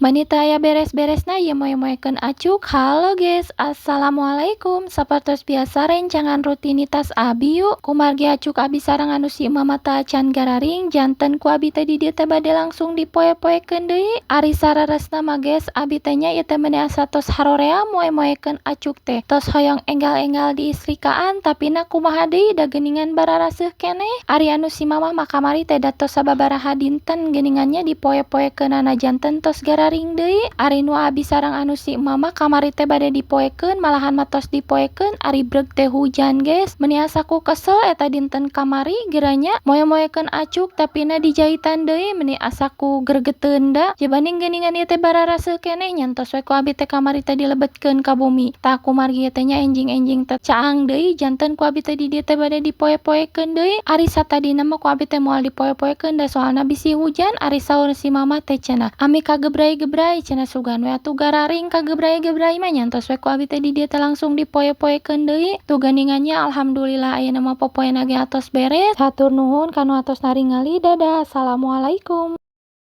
Mani teu aya beres-beresna ieu moe-moekeun acuk. Halo guys, assalamualaikum. Sapertos biasa rencangan rutinitas abi yuk. Kumargi acuk abi sareng anu si mama teu acan gararing, janten ku abi teh di dieu teh bade langsung dipoe-poekeun deui. Ari sararesna mah, guys, abi teh nya ieu teh meuni asa tos harorea moe-moekeun acuk teh. Tos hoyong enggal-enggal diistrikaan, tapi na kumaha deui, da geuningan bararaseuh keneh. Ari anu si mamah mah kamari teh da tos sababaraha dinten geuningan nya dipoe-poekeunana, janten tos gararing deui. Ari nu abi sareng anu si mama kamari teh bade dipoekeun, malahan mah tos dipoekeun, ari breg teh hujan, guys. Meuni asa ku kesel eta dinten kamari geura nya, moe-moekeun acuk tapi na dijahitan deui, meuni asa ku gregeteun da. Jebanding geuningan ieu teh bararaseuh keneh, nyantos we ku abi teh kamari teh dilebetkeun ka bumi. Tah, kumargi ieu teh nya enjing-enjing teh caang deui, janten ku abi teh di dieu teh bade dipoe-poekeun deui. Ari satadina mah ku abi teh moal dipoe-poekeun, da soalna bisi hujan. Ari saur si mama teh cenah, "Ameh kagebray-gebray," cenah, "sugan we atuh gararing kagebray-gebray mah." Nyantos we ku abi teh di dieu teh langsung dipoe-poekeun deui. Tuh geuningan nya, alhamdulillah ayeuna mah popoena ge atos beres. Hatur nuhun kanu atos naringali. Dadah, assalamualaikum.